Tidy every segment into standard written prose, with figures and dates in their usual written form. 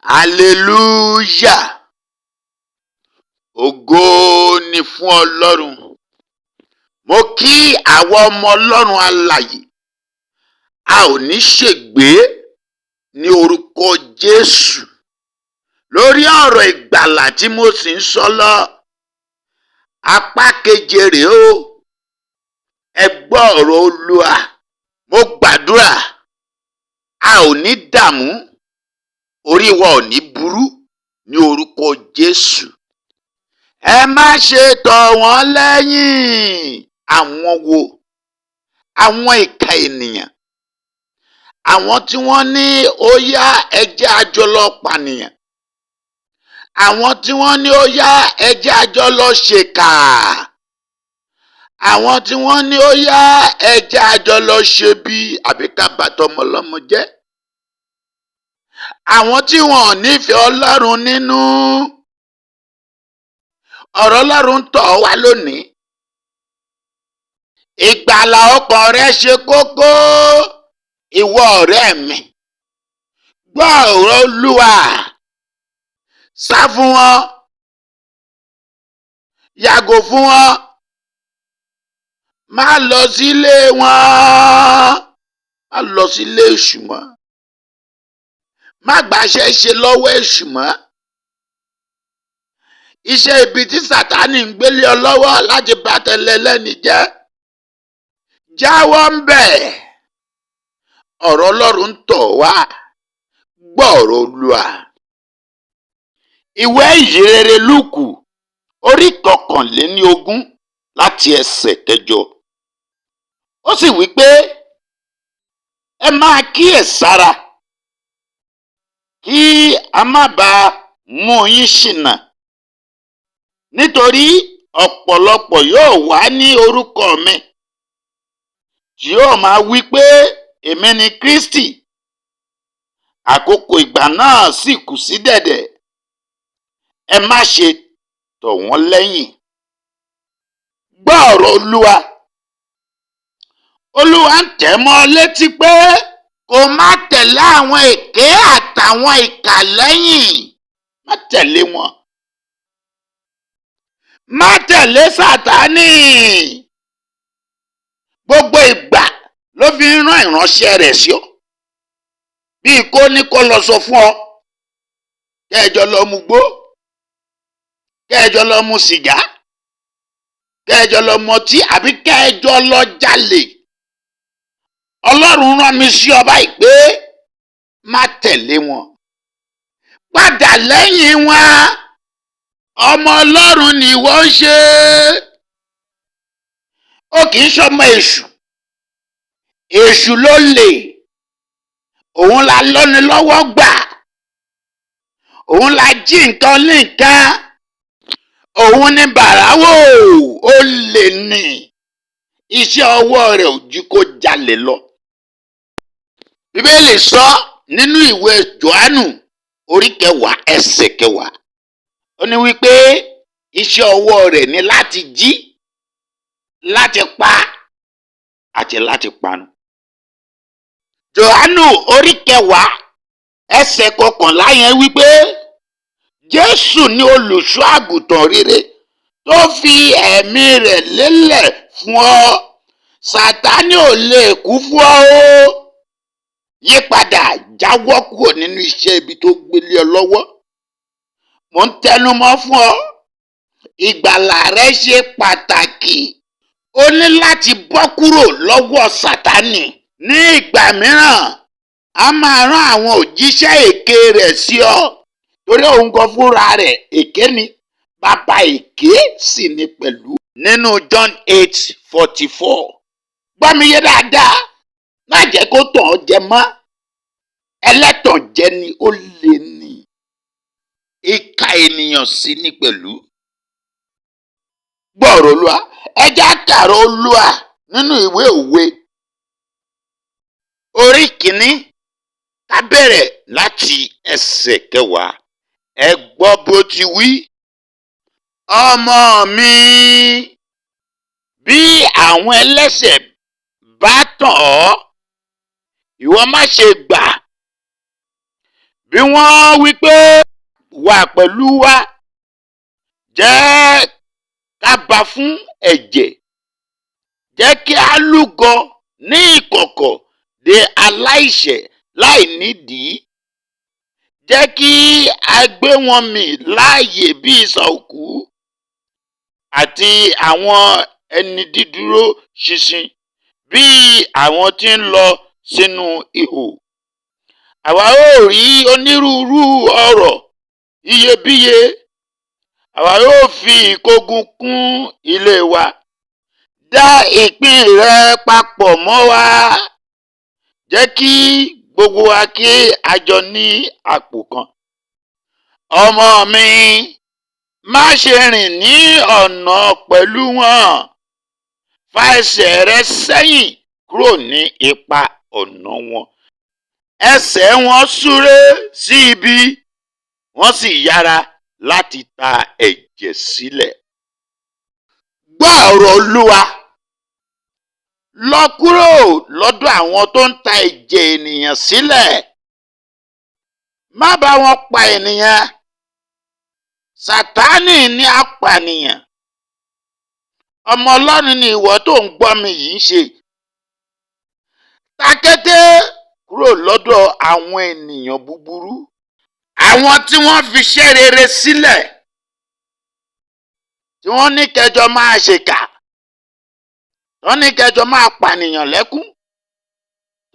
Hallelujah! Ògo ni fún Ọlọ́run. Mo kí àwọn ọmọ Ọlọ́run alààyè. A ò ní ṣègbé ní orúkọ Jésù. Lórí ọ̀rọ̀ ìgbàlà tí mo sì ń sọ lọ, apá keje rèé o. Ẹ gbọ́ ọ̀rọ̀ Olúwa. Mo gbàdúrà, a ò ní dààmú, orí wa ò ní burú ní orúkọ Jésù. Ẹ má ṣe tọ̀ wọ́n lẹ́yìn. Àwọn wo? Àwọn ìkà ènìyàn. Àwọn tí wọ́n ní ó yá, ẹ jẹ́ a jọ lọ pànìyàn. Àwọn tí wọ́n ní ó yá, ẹ jẹ́ a jọ lọ ṣèkà. Àwọn tí wọ́n ní ó yá, ẹ jẹ́ a jọ lọ ṣe bí àbí ká bà tọmọ ọlọ́mọ jẹ́. Àwọn tí wọn ò nífẹ̀ẹ́ Ọlọ́run nínú. Ọ̀rọ̀ Ọlọ́run tọ̀ wá lónìí. Ìgbàlà ọkàn rẹ ṣe kókó, ìwọ ọ̀rẹ́ mi. Gbọ́ ọ̀rọ̀ Olúwa. Sá fún wọn. Yàgò fún wọn. Má lọ sílé wọn. Má lọ sílé èṣù mọ́. Má gbàṣẹ́ ṣe lọ́wọ́ èṣù mọ́. Iṣẹ́ ibi tí Sátánì ń gbélé ọ lọ́wọ́ láti bà tẹ̀lé lẹ́ni jẹ́. Jáwọ́ ń bẹ̀. Ọ̀rọ̀ Ọlọ́run tọ̀ wá. Gbọ́ ọ̀rọ̀ Olúwa. Ìwé ìyìnrere Lúùkù orí 21 láti ẹsẹ̀ 8. Ó sì wí pé, ẹ máa kíyèsára kí a má bàa mú yín ṣìnà. Nítorí ọ̀pọ̀lọpọ̀ yóò wá ní orúkọ mi, tí yóò máa wí pé èmi ni Kristi. Àkókò ìgbà náà sì kù sí dẹ̀dẹ̀. Ẹ má ṣe tọ̀ wọ́n lẹ́yìn. Gbọ́ ọ̀rọ̀ Olúwa. Olúwa ń tẹ̀ mọ́ létí pé kó má tẹ̀lé àwọn èké àtàwọn ìkà lẹ́yìn. Má tẹ̀lé wọn. Má tẹ̀lé Sátánì. Gbogbo ìgbà ló fi ń rán ìránṣẹ́ rẹ̀ sí ọ. Bí kò ní kó lọ sọ fún ọ. Kẹ́ẹ̀jọ lọ mu gbó. Kẹ́ẹ̀jọ lọ mu sìgá. Kẹ́ẹ̀jọ lọ mọtí àbí kẹ́ẹ̀jọ lọ jalè. Ọlọ́run rán mi sí ọ báyìí pé má tẹ̀lé wọn. Padà lẹ́yìn wọn. Ọmọ Ọlọ́run ni ìwọ ń ṣe. Ó kì í ṣọmọ èṣù. Èṣù ló lè. Òun la lọ́ni lọ́wọ́ gbà. Òun la jí nǹkan ní nǹkan. Òun ni bàráwò. Ó lè ní. Iṣẹ́ ọwọ́ rẹ̀ ò ju kó jalè lọ. Bíbélì sọ nínú ìwé Jòhánù orí 10 ẹsẹ̀ 10. Ó ní wípé iṣẹ́ ọwọ́ rẹ̀ ni láti jí, láti pa àti láti parun. Jòhánù orí 10 ẹsẹ̀ 11 yẹn wípé Jésù ni olùṣọ́ àgùntàn rere tó fi ẹ̀mí rẹ̀ lélẹ̀ fún ọ. Sátánì ò lè kú fún ọ o. Yípadà, jáwọ́ kúrò nínú iṣẹ́ ibi tó gbélé ọ lọ́wọ́. Mo ń tẹnumọ́ fún ọ. Ìgbàlà rẹ ṣe pàtàkì. O ní láti bọ́ kúrò lọ́wọ́ Sátánì. Ní ìgbà mìíràn, a máa rán àwọn òjíṣẹ́ èké rẹ̀ sí ọ. Torí òun gan fúnra rẹ̀ èké ni. Bàbá èké sì ni pẹ̀lú. Nínú John 8:44. Gbọ́ mi yé dáadáa. Má jẹ́ kó tàn ọ́ jẹ mọ́. Ẹlẹ́tànjẹ ni, ó lè ní. Ìkà ènìyàn sì ni pẹ̀lú. Gbọ́ ọ̀rọ̀ Olúwa. Ẹ jẹ́ á kàrọ̀ Olúwa nínú ìwé òwe. Orí 1, ká bẹ̀rẹ̀ láti ẹsẹ̀ 10. Ẹ gbọ́ bó ti wí. Ọmọ mi, bí àwọn ẹlẹ́ṣẹ̀ bá tàn ọ́, ìwọ má ṣe gbà. Bí wọ́n wí pé, wà pẹ̀lú wa, jẹ́ ká bá fún ẹ̀jẹ̀, jẹ́ kí a lúgọ ní ìkọ̀kọ̀ de aláìṣẹ̀ láì nídìí, jẹ́ kí a gbé wọn mì láàyè bí isà òkú, àti àwọn ẹni dídúró ṣinṣin bí àwọn tí ń lọ sínú ihò. Àwa ó rí onírúurú ọrọ̀ iyebíye, àwa yóò fi ìkógun kún ilé wa. Dá ìpín rẹ papọ̀ mọ́ wa, jẹ́ kí gbogbo wa kí a jọ ní àpò kan. Ọmọ mi, má ṣe rìn ní ọ̀nà pẹ̀lú wọn, fa ẹsẹ̀ rẹ sẹ́yìn kúrò ní ipa ọ̀nà wọn. Ẹsẹ̀ wọn súré sí ibi, wọ́n sì yára láti ta ẹ̀jẹ̀ sílẹ̀. Gbọ́ ọ̀rọ̀ Olúwa. Lọ kúrò lọ́dọ̀ àwọn tó ń ta ẹ̀jẹ̀ ènìyàn sílẹ̀. Má bá wọn pa ènìyàn. Sátánì ni apànìyàn. Ọmọ Ọlọ́run ni ìwọ tó ń gbọ́ mi yìí ń ṣe. Takété kúrò lọ́dọ̀ àwọn ènìyàn búburú. Àwọn tí wọ́n fi iṣẹ́ rere sílẹ̀, tí wọ́n ní kẹjọ máa ṣèkà, wọ́n ní kẹjọ máa pànìyàn lẹ́kún,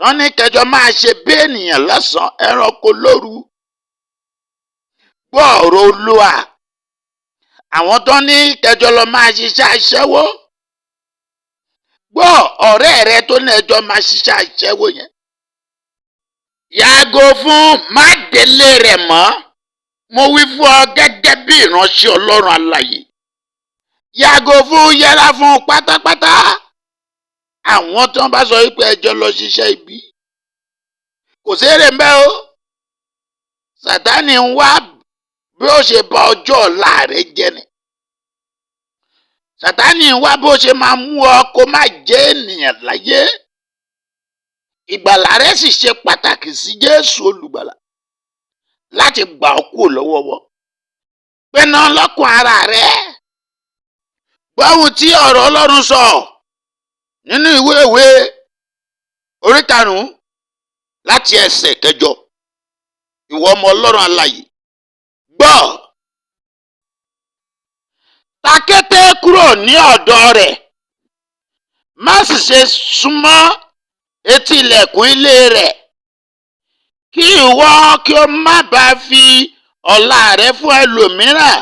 wọ́n ní kẹjọ máa ṣe bí ènìyàn lọ́sàn-án, ẹranko lóru. Gbọ́ ọ̀rọ̀ Olúwa. Àwọn tó ní kẹjọ lọ máa ṣiṣẹ́ aṣẹ́wó. Gbọ́ ọ̀rẹ́ rẹ tó ní ẹjọ́ máa ṣiṣẹ́ aṣẹ́wó yẹn. Yàgò fún, má délé rẹ̀ mọ́. Mo wí fún ọ gẹ́gẹ́ bí ìránṣẹ́ Ọlọ́run alààyè. Yàgò fún, yẹra fún pátápátá. Àwọn tí wọ́n bá sọ wípé ẹjọ́ lọ ṣiṣẹ́ ibi, kò sérè ń bẹ́ o. Sátánì ń wá bí ó ṣe bà ọjọ́ ọ̀la rẹ jẹ́ ni. Sátánì ń wá bí ó ṣe máa mú ọ kó má jẹ́ ènìyàn láyé. Ìgbàlà rẹ sì ṣe pàtàkì sí Jésù olùgbàlà láti gbà ọ́ kúrò lọ́wọ́ wọn. Pinnu lọ́kàn ara rẹ. Gbọ́ ohun tí ọ̀rọ̀ Ọlọ́run sọ nínú ìwé ìwé orí 5 láti ẹsẹ̀ 8. Ìwọ ọmọ Ọlọ́run alààyè, gbọ́. Takété kúrò ní ọ̀dọ̀ rẹ̀, má sì ṣe súnmọ́ etí ilẹ̀kùn ilé rẹ̀, kí ìwọ kí ó má bàa fi ọlá rẹ fún ẹlòmíràn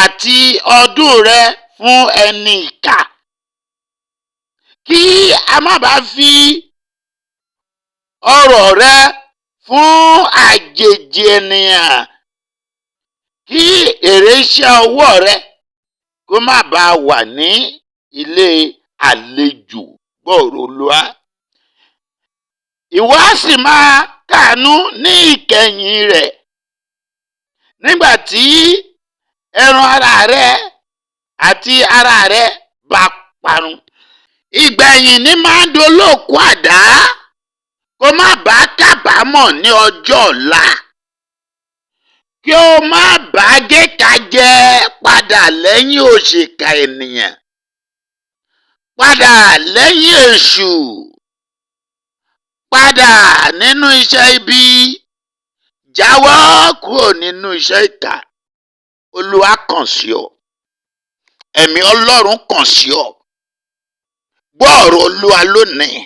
àti ọdún rẹ fún ẹni ìkà, kí a má bàa fi ọrọ̀ rẹ fún àjèjì ènìyàn, kí èrè iṣẹ́ ọwọ́ rẹ kó má bàa wà ní ilé àlejò. Gbọ́ ọ̀rọ̀ Olúwa. Ìwọ á sì máa káàánú ní ìkẹyìn rẹ̀, nígbà tí ẹran ara rẹ àti ara rẹ bá parun. Ìgbẹ̀yìn ní máa ń dolóòkú àdá, kó má bàa kábàámọ̀ ní ọjọ́ ọ̀la, kí o má bàa géka jẹ padà lẹ́yìn òṣìkà ènìyàn, padà lẹ́yìn èṣù, padà nínú iṣẹ́ ibi, jáwọ́ kúrò nínú iṣẹ́ ìkà. Olúwa kàn sí ọ, ẹ̀mí Ọlọ́run kàn sí ọ. Gbọ́ ọ̀rọ̀ Olúwa lónìí.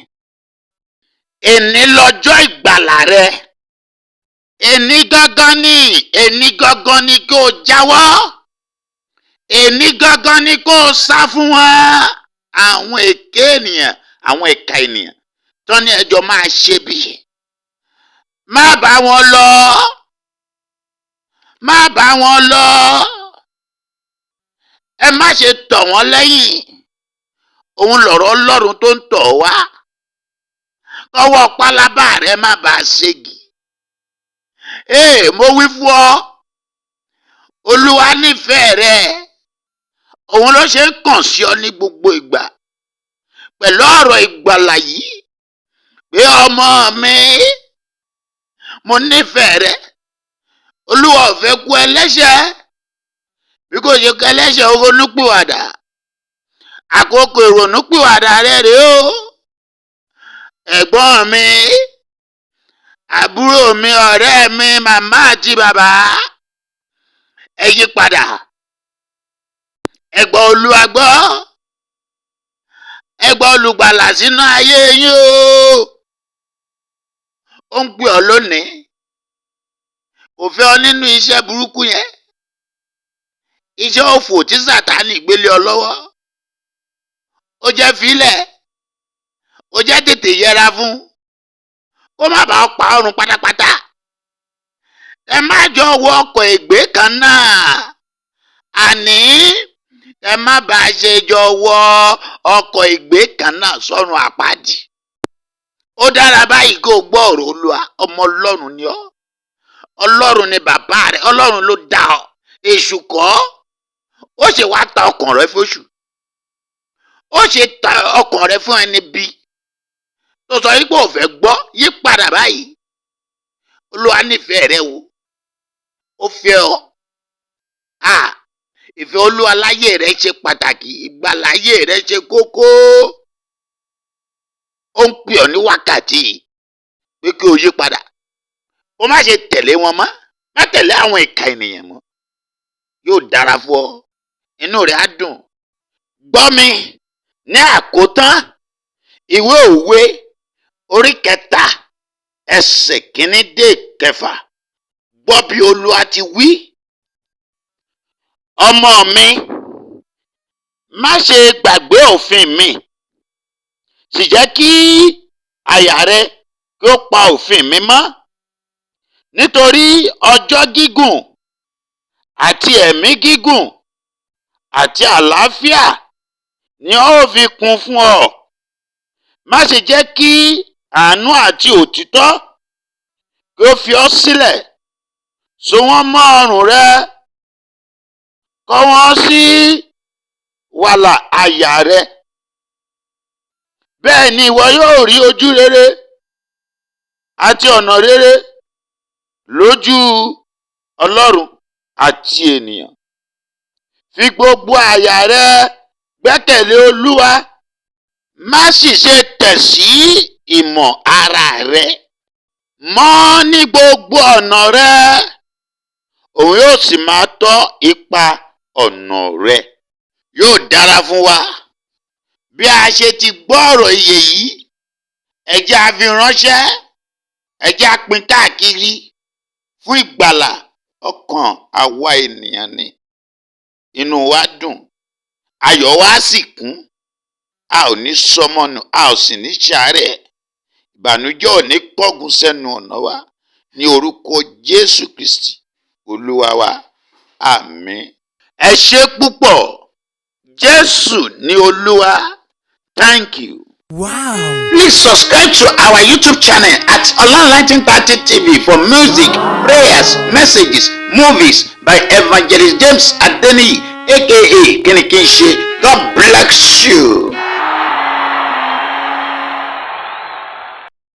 Èní lọ́jọ́ ìgbàlà rẹ. Èní gangan ni, èní gangan ni kó o jáwọ́. Èní gangan ni kó o sá fún wọn. Àwọn èké ènìyàn, àwọn ìkà ènìyàn tó ní ẹjọ́ máa ṣe bí. Má bá wọn lọ. Má bá wọn lọ. Ẹ má ṣe tọ̀ wọ́n lẹ́yìn. Òun lọ̀rọ̀ Ọlọ́run tó ń tọ̀ wá. Kọ́wọ́ pálábá rẹ má bàa ṣégi. Mo wí fún ọ, Olúwa nífẹ̀ẹ́ rẹ. Òun ló ṣe ń kàn sí ọ ní gbogbo ìgbà pẹ̀lú ọ̀rọ̀ ìgbàlà yìí pé ọmọ mi, Mo nífẹ̀ẹ́ rẹ. Olúwa ò fẹ́ kú ẹlẹ́ṣẹ̀, bí kò ṣe kú ẹlẹ́ṣẹ̀ ó ronúpìwàdà. Àkókò ìrònúpìwàdà rẹ rèé o. Ẹ̀gbọ́n mi, àbúrò mi, ọ̀rẹ́ mi, màmá àti bàbá, ẹ yí padà. Ẹ gbọ́ Olúwa gbọ́. Ẹ gbọ́ olùgbàlà sínú ayé yín o. Ó ń pè ọ́ lónìí. Kò fẹ́ ọ nínú iṣẹ́ burúkú yẹn, iṣẹ́ òfò tí Sàtánì gbélé ọ lọ́wọ́. Ó jẹ́ fílẹ̀, ó jẹ́ tètè yẹra fún, kó má bàa pa ọrùn pátápátá. Ẹ má jọ wọ ọkọ̀ ègbé kan náà. Àní ẹ má bàa ṣe jọ wọ ọkọ̀ ègbé kan náà sọ́run àpáàdì. Ó dára báyìí kó o gbọ́ ọ̀rọ̀ Olúwa. Ọmọ Ọlọ́run ni ọ́, Ọlọ́run ni bàbá rẹ, Ọlọ́run ló dá ọ, èṣù kọ́. Ó ṣe wá ta ọkàn rẹ fóṣù, ó ṣe ta ọkàn rẹ fún ẹni bí tó sọ wípé ò fẹ́ gbọ́. Yí padà báyìí. Olúwa nífẹ̀ẹ́ rẹ o, ó fẹ́ ọ. À ìfẹ́ Olúwa láyé rẹ ṣe pàtàkì, ìgbàláyé rẹ ṣe kókó. Ó ń pè ọ́ ní wákàtí yìí pé kí o yí padà, kó má ṣe tẹ̀lé wọn mọ́, má tẹ̀lé àwọn ìka ènìyàn mọ́. Yóò dára fún ọ, inú rẹ á dùn. Gbọ́ mi ní àkótán, ìwé Òwe orí 3, ẹsẹ̀ 1 dé 6. Gbọ́ bí Olúwa ti wí: "Ọmọ mi, má ṣe gbàgbé òfin mi, sì jẹ́ kí àyà rẹ kí ó pa òfin mi mọ́, nítorí ọjọ́ gígùn àti ẹ̀mí gígùn àti àlàáfíà ni ó fi kún fún ọ. Má ṣe jẹ́ kí àánú àti òtítọ́ kí ó fi ọ́ sílẹ̀. So wọ́n mọ́ ọrùn rẹ, kọ́ wọ́n sí wàlà àyà rẹ. Bẹ́ẹ̀ ni ìwọ yóò rí ojú rere àti ọ̀nà rere lójú Ọlọ́run àti ènìyàn. Fi gbogbo àyà rẹ gbẹ́kẹ̀lé Olúwa, má sì ṣe tẹ̀ sí ìmọ̀ ara rẹ. Mọ̀ ní gbogbo ọ̀nà rẹ, òun yóò sì máa tọ́ ipa ọ̀nà rẹ." Yóò dára fún wa. Bí a ṣe ti gbọ́ ọ̀rọ̀ ìyè yìí, ẹ jẹ́ a fi ránṣẹ́, ẹ jẹ́ a pín káàkiri fún ìgbàlà ọkàn àwa ènìyàn ni. Inú wa dùn, ayọ̀ wa sì kún. A ò ní sọmọnù, a ò sì ní ṣàárẹ̀. Ìbànújẹ́ ò ní kángun sẹ́nu ọ̀nà wa, ní orúkọ Jésù Kristi Olúwa wa. Àmín. Ẹ ṣé púpọ̀. Jésù ní Olúwa. Thank you. Please subscribe to our YouTube channel at Online 1930 TV for music, prayers, messages, movies by Evangelist James Adeniyi, aka Kinikinse. God bless you.